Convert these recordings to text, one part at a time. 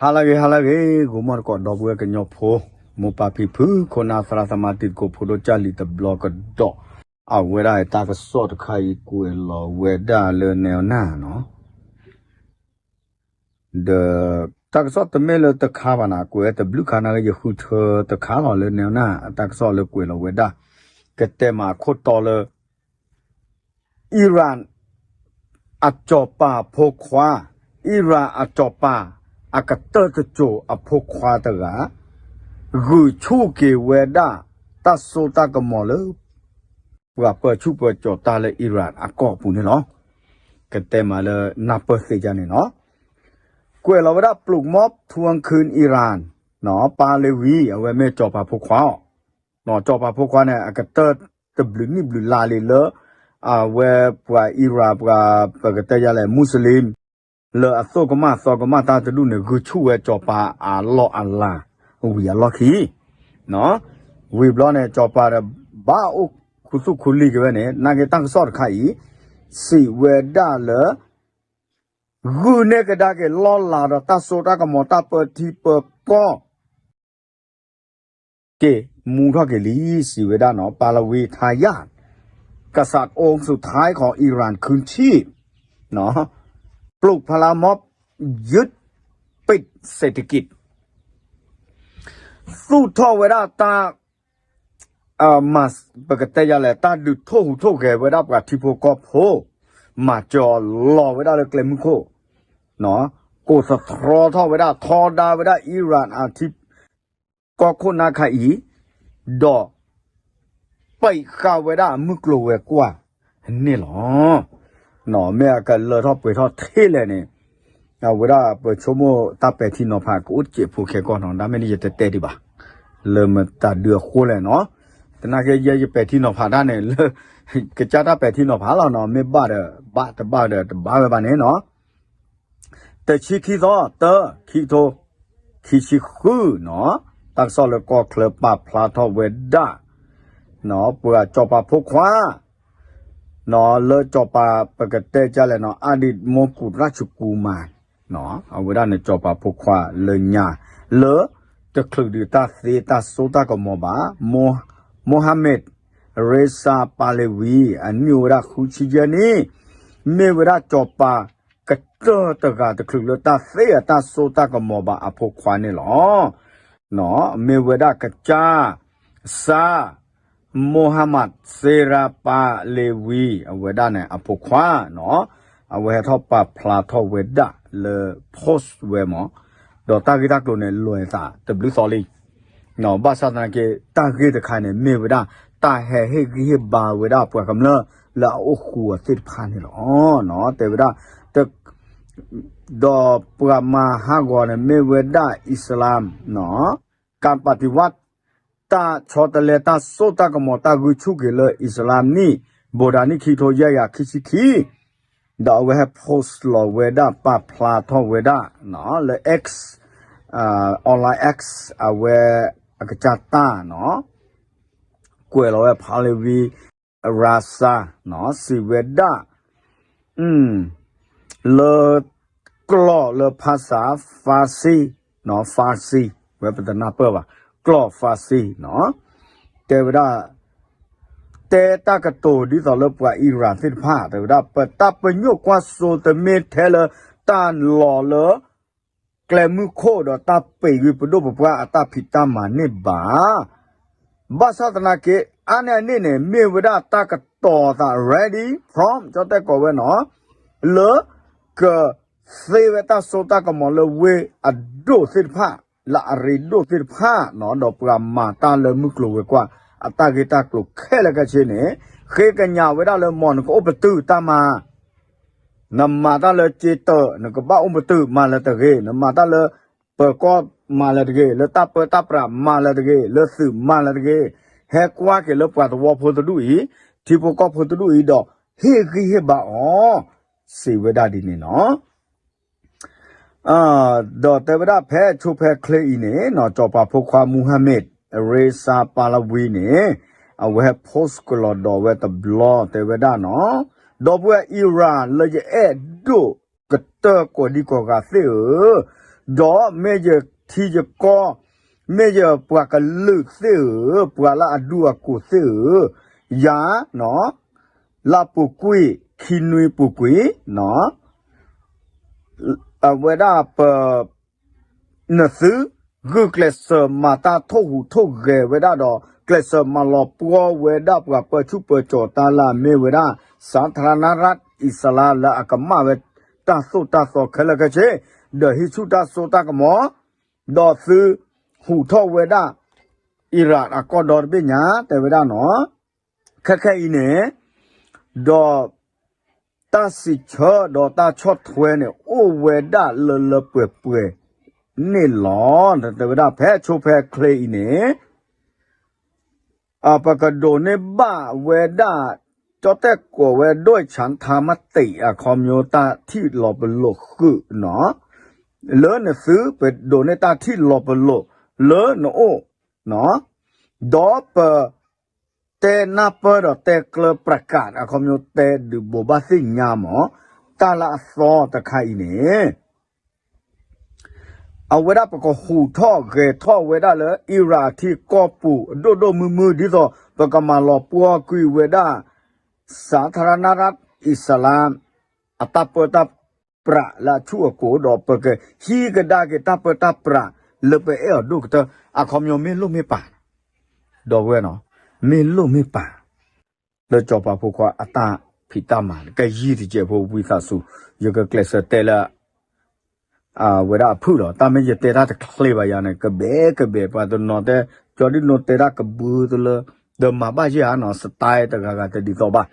ဟါလၢအဂ့ၤ ဟါလၢအဂ့ၤ ဂီၤမီၢ်တကိး ဒီပုၢ်ဝဲၢ်ကညီဖိ မိၢ်ပၢ်ဖံဖု ခိၣ်နၢ်သရၣ်သမါ တံၤသကိးဖိဒိၣ် ကၢ်လံၤတဘျီကဒီး, အဝဲဒၣ်တၢ်ကစီၣ်တခါအံၤ ကွဲးလီၤဝဲဒၣ်လၢနဲနၢ်နီၤ, ဒီးတၢ်ကစီၣ်တမ့ၢ်လၢတခါဘၣ်နၤ ကွဲးဝဲတဘျုးခါန့ၣ် ယဃုထၢတခါလီၤလၢနဲနၢ် တၢ်ကစီၣ်လၢကွဲးလီၤဝဲဒၣ်, ကတဲမးအခိၣ်တီလၢ Iran အစီၤပၤဖိခွါ, Iran အစီၤပၤ အကတၢၢ်တစိၤအဖိခွါတဂၤ ဂုာ်ဆူၣ်က့ၤဝဲဒၣ် တၢ်စိတၢ်ကမီၤလၢ ပှၤပၢဆူၣ်ပၢစိးတၢ်လၢ Iran အကီၢ်ပူၤန့ၣ်လီၤ. ကတဲမးလၢနၢ်ပၢၢ်သ့ဒ်န့ၣ်နီၤ, ကွဲးလီၤဝဲဒၣ် ပျုၢ်မီၢ် ทวงคืน Iran နီၤ ပၤလ့ၤဝံၤ အဝဲမ့ၢ်စီၤပၤဖိခွါအီၤ, စီၤပၤဖိခွါန့ၣ် အကတၢၢ်တဘျုးနံၣ်ဘျုးလါလံလၢ အဝဲပှၤ Iran ပှၤ ပကတဲယၤလဲၣ် Muslim လၢအသိၣ်ကမၣ်သီကမၣ်တၢ်တဒူၣ်န့ၣ် ဂုာ်ဆူၣ်ဝဲစီၤပၤအလီၢ်အလၤ ဝံၤအလီၢ်ခံ ဝံၤဘျီန့ၣ် စီၤပၤဒီးဘၣ်အိၣ်ခူသူၣ်ခူလံၤက့ၤဝဲန့ၣ် နာ်က့တၢ်ကစီၣ်တခါအံၤ စံးဝဲဒၣ်လၢ ဂုာ်န့ၢ်ကဒါက့ၤလီၢ်လၤဒီးတၢ်စိတၢ်ကမီၤတၢ်ပၢထံပၢကီၢ် က့ၤမူထီၣ်က့ၤလံ စံးဝဲဒၣ်နီၤ ပၤလဝံ ทายาท กษัตริย์องค์สุดท้ายของอิหร่าน คืนชีพ ปลุกพลมอบยึดปิดเศรษฐกิจ သူၣ်ထီၣ်ဝဲဒၣ်တၢ် ပကတဲယၤလဲၣ် တၢ်ဒုးထိၣ်ဟူးထိၣ်ဂဲၤဝဲဒၣ်ပှၤထံဖိကီၢ်ဖိ, မၤစၢၤအီၤလီၤဝဲဒၣ်လၢကျဲမုၢ်ခိၣ်, ကိးသတြီထီၣ်ဝဲဒၣ် ထီဒါဝဲဒၣ် Iran အထံ ကီၢ်ခိၣ်နၢ်ခါအံၤ, ဒီး ပံးဃာ်ဝဲဒၣ်အမုၢ်ကျိၤဝဲၤကွာ်န့ၣ်လီၤ. မ့ၢ်အကလၢထီၣ်ပှဲၤထီၣ်ထဲလဲၣ်န့ၣ်, အဝဲဒၣ်ပဆိကမိၣ်တၢ်ပဲာ်ထံနီၤဖးကအိၣ်စဲးဖိခဲကီၢ်နီၤ, ဒါမ့ၢ်န့ၣ်ယတတဲဒံးဘၣ်, လၢမတၤဒုအဃိလဲၣ်နီၤ, သနာ်က့ယဲယပဲာ်ထံနီၤဖးတၢ်န့ၣ် လၢ ကစၢ်တၢ်ပဲာ်ထံနီၤဖးလီၤနီၤ, မ့ၢ်ဘၣ်ဒီးဘၣ် တဘၣ်ဒီးတဘၣ်ဝဲဘၣ်န့ၣ်နီၤ တဆံခံသီ တၢ ခံကထိ ခံဆံဃုနီၤ, တၢ်ကစီၣ်လၢကီၢ်ချၢပာ်ဖျါထီၣ်ဝဲဒၣ် ပှၤစီၤပၤဖိခွါ လၢစီၤပၤပကတဲကလဲၣ်နီၤ အါဒံး မူကူးရၢ်စကူးမၤ အဝဲဒၣ်န့ၣ်စီၤပၤဖိခွါလၢညါ လၢတချုးဒုးတၢ်သ့တၢ်စိတၢ်ကမီၤဘၣ် Mohammad Reza Pahlavi အနံၣ်အိၣ်ဝဲဒၣ်ဃုဆံယဲၢ်နံၣ်, မ့ၢ်ဝဲဒၣ်စီၤပၤကတၢၢ်တဂၤတချုးလၢတၢ်သ့အတၢ်စိတၢ်ကမီၤဘၣ်အဖိခွါန့ၣ်လီၤ. မ့ၢ်ဝဲဒၣ်ကစၢ် စၢ် Mohammad Reza Pahlavi အဝဲဒၣ်န့ၣ်အဖိခွါနီၤ, အဝဲဟဲထီၣ်ပာ်ဖျါထီၣ်ဝဲဒၣ်လၢ post ဝဲမး, ဒီးတၢ်ဂ့ၢ်တၢ်ကျိၤန့ၣ် လွဲၤသးတဘျုးသီလံ ဘၣ်ဆၣ်သနာ်က့ တၢ်ဂ့ၢ်တခါန့ၣ် မ့ၢ်ဝဲဒၣ် တၢ်ဟဲဟ့ၣ်ဂံၢ်ဟ့ၣ်ဘါဝဲဒၣ်ပှၤကမျၢၢ်လၢအအိၣ်ဃူအသ့ၣ်တဖၣ်န့ၣ်လီၤ. တဲဝဲဒၣ် ဒီးပှၤမၤဟးဂီၤန့ၣ် မ့ၢ်ဝဲဒၣ် Islam နီၤ, ကၣ်ပၣ်တံၤဝၣ် တၢ်ဆီတလဲတၢ်စိတၢ်ကမီၤတၢ်ဂုာ်ဆူၣ်က့ၤလၢ Islam နံၣ် ဘိးဒၣ်နံၣ်ခံကထိယဲၢ်ကယၤခံဆံခံ ဒီးအဝဲဟဲ post လီၤဝဲဒၣ်ပာ်ဖျါထီၣ်ဝဲဒၣ် လၢ X online X အဝဲအကစၢ်တၢ်နီၤ, ကွဲးလီၤဝဲ Pahlavi Raza နီၤ စံးဝဲဒၣ် လၢကျိာ်လၢဖၣ်စၣ် Farsi နီၤ Farsi ဝဲပတနၢ်ပၢၢ်ဘၣ် ကျိာ် Farsi နီၤ တဲဝဲဒၣ် တဲတၢ်ကတိၤဒ်သိးလၢပှၤ Iran သ့ၣ်တဖၣ် တဲဝဲဒၣ် ပတၢ်ပညိၣ်ကွၢ်စိတမ့ၢ်ထဲလၢတၢ်လီၤလၢ ကျဲမုၢ်ခိၣ်ဒီးတၢ်ပံးဂံၢ်ပဒိၣ်ပပှၢ်အတၢ်ဖံးတၢ်မၤန့ၣ်ဘၣ်. ဘၣ်ဆၣ်သနာ်က့ အါန့ၢ်အန့ၣ်န့ၣ် မ့ၢ်ဝဲဒၣ်တၢ်ကတိၤသး ready, prompt ကၠီတဲကိးဝဲနီၤ လၢကသ့ဝဲတၢ်စိတၢ်ကမီၤလၢဝ့ၢ်အဒိၣ်သ့ၣ်တဖၣ် လၢအရ့ဒိၣ်သ့ၣ်တဖၣ်နီၤ ဒီးပှၤမၤတၢ်လၢမုၢ်ကျိၤဝဲၤကွာ် အတၢ်ဂ့ၢ်တၢ်ကျိၤခဲလၢာ်ခဲဆ့န့ၣ် ဃ့ကညးဝဲဒၣ်လၢမ်နကအိၣ်ပတုာ်တၢ်မၤ နမၤတၢ်လၢစ့တၢး နကဘၣ်အိၣ်ပတုာ်မၤလၢတဂ့ၤ, နမၤတၢ်လၢပၢၤကီၢ်မၤလၢတဂ့ၤ, လၢတၢ်ပၢတၢ်ပြးမၤလၢတဂ့ၤ, လၢသုးမၤလၢတဂ့ၤ, ဟဲကွၢ်က့ၤလၢပှၤသဝီဖိတဒူၣ်အံၤ, ထံဖိကီၢ်ဖိတဒူၣ်အံၤဒီး ဟ့ၣ်ဂံၢ်ဟ့ၣ်ဘါအီၤ, စံးဝဲဒၣ်ဒ်န့ၣ်နီၤ. ဒီးတဲဝဲဒၣ်ဖဲဆိဖဲချ့အံၤန့ၣ်နီၤ စီၤပၤဖိခွါ Mohammad Reza Pahlavi န့ၣ် အဝဲဟဲ post ကလီၤဒီးဝဲတဘျီတဲဝဲဒၣ်နီၤ, ဒီပုၢ်ဝဲၢ် Iran လၢယအဲၣ်ဒိၣ်ကတၢၢ်ကိးဒံကိးဂၤသ့ၣ်ဧၢ, ဒီးမ့ၢ်ယထံယကီၢ်, မ့ၢ်ယပှၤကလုာ်သ့ၣ်ဧၢ, ပှၤလၢအဒူအကိၢ်သ့ၣ်ဧၢ, ယၤ လၢအပူၤကွံာ် ခံနွံပူၤကွံာ် အဝဲဒၣ်ပ နသုဂုာ်ကျဲးစၢးမၤတၢ်ထိၣ်ဟူးထိၣ်ဂဲၤဝဲဒၣ်ဒီး ကျဲးစၢးမၤလီၤပှီၢ်ဝဲဒၣ်ပှၤပၢဆူၣ်ပၢစိးတၢ်လၢအမ့ၢ်ဝဲဒၣ် စးထရနရၢၣ်အံၣ်စရ့လးလၢအကမၣ်ဝဲတၢ်သိၣ်တၢ်သီခဲလၢာ်ခဲဆ့, ဒီးဟံးဆူၣ်တၢ်စိတၢ်ကမီၤ, ဒီးသုဟူးထီၣ်ဝဲဒၣ် အံရၣ်အကီၢ်ဒီတဘ့ၣ်ညါ တဲဝဲဒၣ်နီၤ. ခဲခဲအံၤန့ၣ် ဒီး တၢ်စံးဆၢဒီးတၢ်ဆီၣ်ထွဲန့ၣ် အိၣ်ဝဲဒၣ်လၢလၢပှဲၤပှဲၤန့ၣ်လီၤ. တဲဝဲဒၣ်ဖဲဆိဖဲချ့အံၤန့ၣ် ပကဒိးန့ၢ်ဘၣ်ဝဲဒၣ် ကၠီၣ်တဲၣ်ကိးဝဲဒိၣ်ဆၣ်ထါမတံး အခီပညီတၢ်ထံၣ်လီၤပလိာ်ဃုာ်နီၤ, လၢနသုပဒိးန့ၢ်တၢ်ထံၣ်လီၤပလိာ်လၢနအိၣ် ဒီးပ တဲနၢ်ပၢၢ်ဒီးတဲကျၢၤပြးကး အခီပညီတဲဒုးဘိးဘၣ်သ့ၣ်ညါမး တၢ်လၢအသီတခါအံၤန့ၣ် အဝဲဒၣ်ပကဟူးထီၣ်ဂဲၤထီၣ်ဝဲဒၣ်လၢ အံရၣ်အထံအကီၢ်ပူၤ အဒိၣ်ဒိၣ်မုၢ်မုၢ် ဒ်သိးပကမၤလီၤပှီၢ်ကွံာ်ဝဲဒၣ် စးထရနရၢၣ်အံၣ်စလၣ် အတၢ်ပၢတၢ်ပြးလၢအဆူၣ်အကိာ် ဒီးပကဟံးကဒါက့ၤတၢ်ပၢတၢ်ပြးလၢပအဲၣ်အီၤဒိၣ်ကတၢၢ် အခီပညီမ့ၢ်လိၣ်မ့ၢ်ပာ် ဒီပုၢ်ဝဲၢ်နီၤ, မ့ၢ်လိၣ်မ့ၢ်ပာ် လၢစီၤပၤဖိခွါအတၢ်ဖံးတၢ်မၤ ကယံာ်တစဲးဖိဝံသးစူၤ ယကကျဲးစၢးတဲလၢ ဝဲဒၣ်အဖုၣ်လီၤ. တၢ်မ့ၢ်ယတဲတၢ်တချ့ဘၣ်ယၤန့ၣ် ကဘဲကဘဲ ပှၤတနီၤတဲ ကၠီဒ်နိတဲဒၣ်ကဘုတလၢ ဒီးမၤဘၣ်ယဲၢ်ဧါနီၤ style တဂၤဂၤတဒ်သိးဘၣ်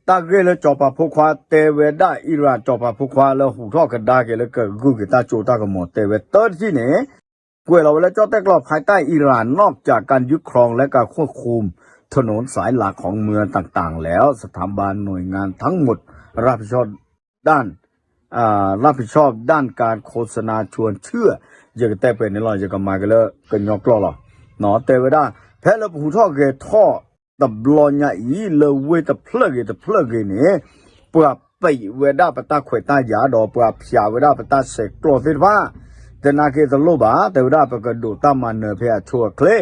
တၢ်ဂ့ၢ်လၢစီၤပၤဖိခွါတဲဝဲဒၣ် အံရၣ်စီၤပၤဖိခွါလၢဟူးထီၣ်ကဒါက့ၤလၢကဂုာ်က့ၤတၢ်စိတၢ်ကမီၤတဲဝဲတၢ်တထံၣ်န့ၣ် ကွဲးလီၤဝဲလၢကၠီၣ်တဲၣ်ကျီၢ် ภายใต้อิหร่าน นอกจากการยึดครองและก็ควบคุมถนนสายหลักของเมืองต่างๆแล้ว สถาบันหน่วยงานทั้งหมด รับผิดชอบด้าน รับผิดชอบด้านการโฆษณาชวนเชื่อ ယကတဲပှဲၤန့ၣ်လီၤ ယကမၤက့ၤလၢကညီကျိာ်လီၤ. တဲဝဲဒၣ် ဖဲလၢပဟူးထီၣ်ဂဲၤထီၣ်တဘျီညါအံၤ လၢဝ့ၢ်တဖျၢၣ်ဂ့ၤတဖျၢၣ်ဂ့ၤန့ၣ် ပှၤပံးဝဲဒၣ်ပတၢ်ခွဲးတၢ်ယာ်ဒီးပှၤဖျးဝဲဒၣ်ပတၢ်ဆဲးကျိးသ့ၣ်တဖၣ် သနာ်က့တလိၣ်ဘၣ် တဲဝဲဒၣ်ပကဒိးတၢ်မၤနၢၤဖဲအဆိအချ့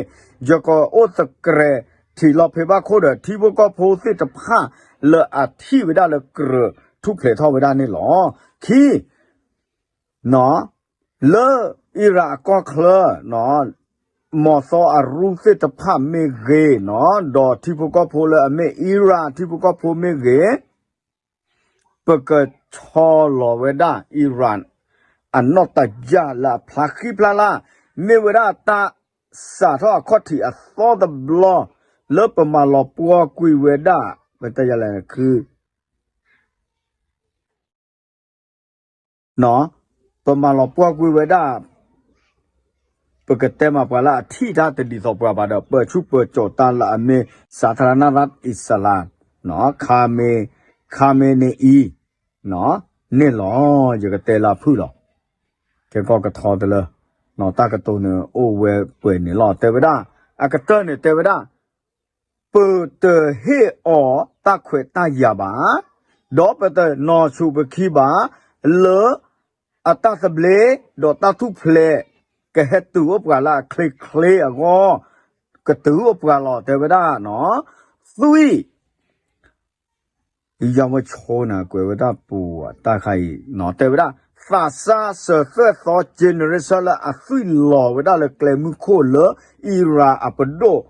ယကအိၣ်သကြဲး ထံၣ်လီၤဖဲဘၣ်ခိၣ်ဒီး ထံဖိကီၢ်ဖိသ့ၣ်တဖၣ်လၢအထံၣ်ဝဲဒၣ်လၢကြၢးထူၣ်ဖျဲးထီၣ်ဝဲဒၣ်န့ၣ်လီၤ. ခံ လၢအံရၣ်အကီၢ်ချၢ မီၤသီအရူသ့ၣ်တဖၣ်မ့ၢ်ဂ့ၤနီၤ ဒီးထံဖိကီၢ်ဖိလၢအမ့ၢ်အံရၣ်ထံဖိကီၢ်ဖိမ့ၢ်ဂ့ၤ ပကဆီလီၤဝဲဒၣ်အံရၣ် အနီၢ်တယၢ်လၢအဖျါဃံဖျါလၢ် မ့ၢ်ဝဲဒၣ်တၢ်စးထီၣ်အခီၣ်ထံးအသီတဘျီ လၢပမၤလီၤပှီၢ်ကွံာ်ဝဲဒၣ် ပတဲယလဲၣ်ခု ပမၤလီၤပှီၢ်ကွံာ်ဝဲဒၣ် ပကတဲမးပှၤလၢအထံၣ်တၢ်တဒ်သိးပှၤဘၣ်ဒီး ပၢဆူၣ်ပၢစိးတၢ်လၢအမ့ၢ် စးထရနရၢၣ်အံၣ်စလၣ် ခါမ့ၢ် ခါမ့ၢ်န့ၣ်အံၤ န့ၣ်လီၤ ယကတဲလၢအဖုၣ်လီၤ. ကဲကီၢ်ကထီတလၢ တၢ်ကတိၤန့ၣ်အိၣ်ဝဲပှဲၤန့ၣ်လီၤ တဲဝဲဒၣ် အကတၢၢ်န့ၣ်တဲဝဲဒၣ် ပတဟ့ၣ်အီၤတၢ်ခွဲးတၢ်ယာ်ဘၣ်, ဒီးပတနီၤဆူၣ်ပခံဘၣ်, လၢအတၢ်သဘျ့ ဒီးတၢ်ထူၣ်ဖျဲး ကဟဲတုၤအိၣ်ပှၤလၢအချ့ချ့အဂီၢ်, ကတုၤအိၣ်ပှၤလီၤ တဲဝဲဒၣ်နီၤ, သွံၣ် ယဝဲဆိန့ၣ် ကွဲးဝဲဒၣ်ပူၤအတၢ်ခါအံၤနီၤ တဲဝဲဒၣ် သးစၢ်စၢၤသွဲၣ်သီ generation လၢအသွံၣ်လီၤဝဲဒၣ်လၢကျဲမုၢ်ခိၣ်လၢ အံရၣ်အပဒိၣ်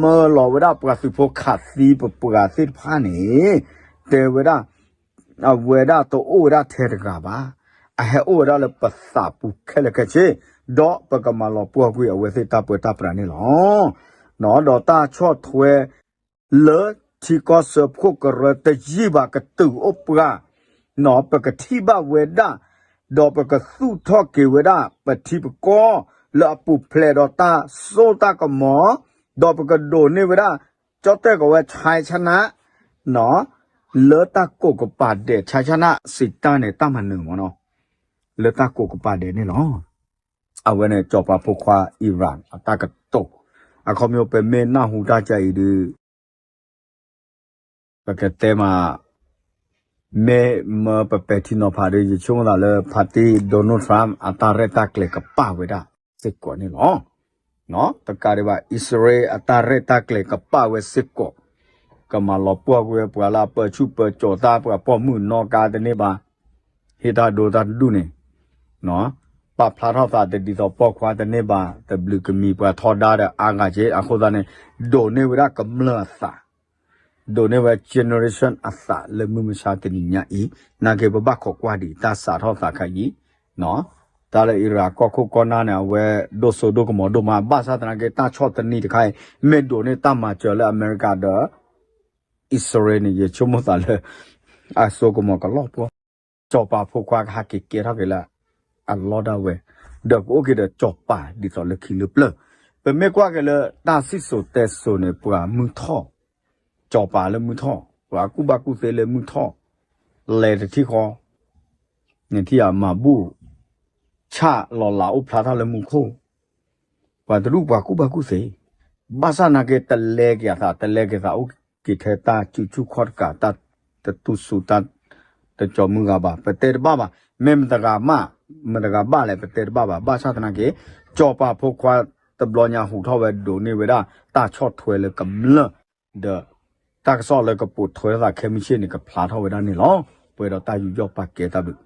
မၢလီၤဝဲဒၣ်ပှၤသုးဖိခးသံပပှၤသ့ၣ်တဖၣ်န့ၣ် တဲဝဲဒၣ် အဝဲဒၣ်တအိၣ်ဝဲဒၣ်ထဲတဂၤဘၣ်, အဟဲအိၣ်ဝဲဒၣ်လၢပသးပူၤခဲလၢာ်ခဲဆ့, ဒီးပကမၤလီၤပှီၢ်ကွံာ်အဝဲသ့ၣ်တၢ်ပၢတၢ်ပြးန့ၣ်လီၤ. ဒီးတၢ်ဆီၣ်ထွဲ လၢထံကီၢ်စၢဖှိၣ်ကရၢတယံာ်ဘၣ်ကတုၤအိၣ်ပှၤ, ပကထံၣ်ဘၣ်ဝဲဒၣ်, ဒီးပကသူၣ်ထီၣ်က့ၤဝဲဒၣ် ပထံပကီၢ်လၢအပူၤဖျဲးဒီးတၢ်စိတၢ်ကမီၤ, ဒီးပကဒိးန့ၢ်ဝဲဒၣ် ကၠီၣ်တဲၣ်ကိးဝဲ China လၢတၢ်ကိးကပၤဒဲး China စံးတၢ်န့ၣ် တၢ်မၤနၢၤမ့ၢ်နီၤ, လၢတၢ်ကိးကပၤဒဲးန့ၣ်လီၤ. အဝဲန့ၣ် စီၤပၤဖိခွါအံရၣ်အတၢ်ကတိၤ, အခီပညီပမ့ၢ်နၢ်ဟူတၢ်ကါအံၤဒုး ပကတဲမး မ့ၢ်မၢပပဲာ်ထံနီၤဖးဒီး ယဆိကမိၣ်သးလၢ ဖါတံၢ် Donald Trump အတၢ်ရဲၣ်တၢ်ကျဲၤကပာ်ဝဲဒၣ်စ့ၢ်ကီးန့ၣ်လီၤ. တကးဒံးဘၣ် အံၣ်စရ့လးအတၢ်ရဲၣ်တၢ်ကျဲၤကပာ်ဝဲစ့ၢ်ကီး, ကမၤလီၤပှီၢ်ကွံာ်ဝဲပှၤလၢအပၢဆူၣ်ပၢကၠီၤတၢ် ပှၤပိာ်မုၣ်နီၢ်ကါတန့ၢ်ဘၣ်, ဟ့ၣ်တၢ်ဒိတၢ်တဒူၣ်န့ၣ် ပာ်ဖျါထီၣ်သးတဒ်သိးပိာ်ခွါတန့ၢ်ဘၣ်, တဘျုးကမံၤပှၤထီဒါဒီးအါဂၤက့ အဃိသတးန့ၣ် ဒိးန့ၢ်ဝဲဒၣ်ကမျၢၢ်အသး, ဒိးန့ၢ်ဝဲ generation အသးလၢမုၢ်မဆါတနံၤညါအံၤ, နာ်က့ပဘၣ်ခိးကွၢ်ဒံးတၢ်စးထီၣ်သးခါအံၤ, တၢ်လၢအံရၣ်ကီၢ်ခိၣ်ကီၢ်နၢ်န့ၣ် အဝဲဒိၣ်စိဒိၣ်ကမီၤဒိၣ်မး, ဘၣ်ဆၣ်သနာ်က့တၢ်ဆီၣ်သနံးတခါအံၤ မ့ၢ်ဒိးန့ၢ်တၢ်မၤစၢၤလၢအမဲရကၤဒီး အံၣ်စရ့လးန့ၣ် ယဆိကမိၣ်သးလၢ အစိကမီၤကလီၢ်ပှီၢ်, စီၤပၤဖိခွါကဟဲက့ၤကဲထီၣ်က့ၤလၢအလီၢ်ဒၣ်ဝဲ, ဒီးကအိၣ်က့ၤဒီးစီၤပၤဒ်သိးလၢခံလၢပျၢၢ်, ပမ့ၢ်ကွၢ်က့ၤလၢတၢ်စံၣ်စိၤတဲစိၤန့ၣ် ပှၤမုၢ်ထီၣ်, စီၤပၤလၢမုၢ်ထီၣ်, ပှၤကူၣ်ဘၣ်ကူၣ်သ့လၢမုၢ်ထီၣ်, လဲၤတထံၣ်ဃီ, နထံၣ်ဧါ မၤဘူၣ်, ဆၣ်လီၤလးအိၣ်ဖျါထီၣ်လၢမူခိၣ်, ပှၤတဒူၣ်ပှၤကူၣ်ဘၣ်ကူၣ်သ့, ဘၣ်ဆၣ်နာ်က့တလဲက့ၤအသး တလဲက့ၤသးအိၣ်က့ၤထဲတၢ်စုဆူၣ်ခီၣ်တကး တၢ်တတူၢ်စူၤတၢ်တကၠီၤမုၢ်ဂၤဘၣ် ပတဲတဘၣ်ဘၣ်, မ့ၢ်မတဂၤမး, မတဂၤဘၣ်လဲၣ် ပတဲတဘၣ်ဘၣ်, ဘၣ်ဆၣ်သနာ်က့ စီၤပၤဖိခွါတဘျီညါဟူးထီၣ်ဝဲဒိးန့ၢ်ဝဲဒၣ် တၢ်ဆီၣ်ထွဲလၢကမျၢၢ်, ဒီး တၢ်ကစီၣ်လၢကပိာ်ထွဲထီၣ်သးခဲမုၢ်ဆ့ၣ်န့ၣ် ကဖျါထီၣ်ဝဲဒၣ်န့ၣ်လီၤ. ပှဲၤဒီးတၢ်ယူးယီၣ်ပာ်ကဲတၢ်ဘျုး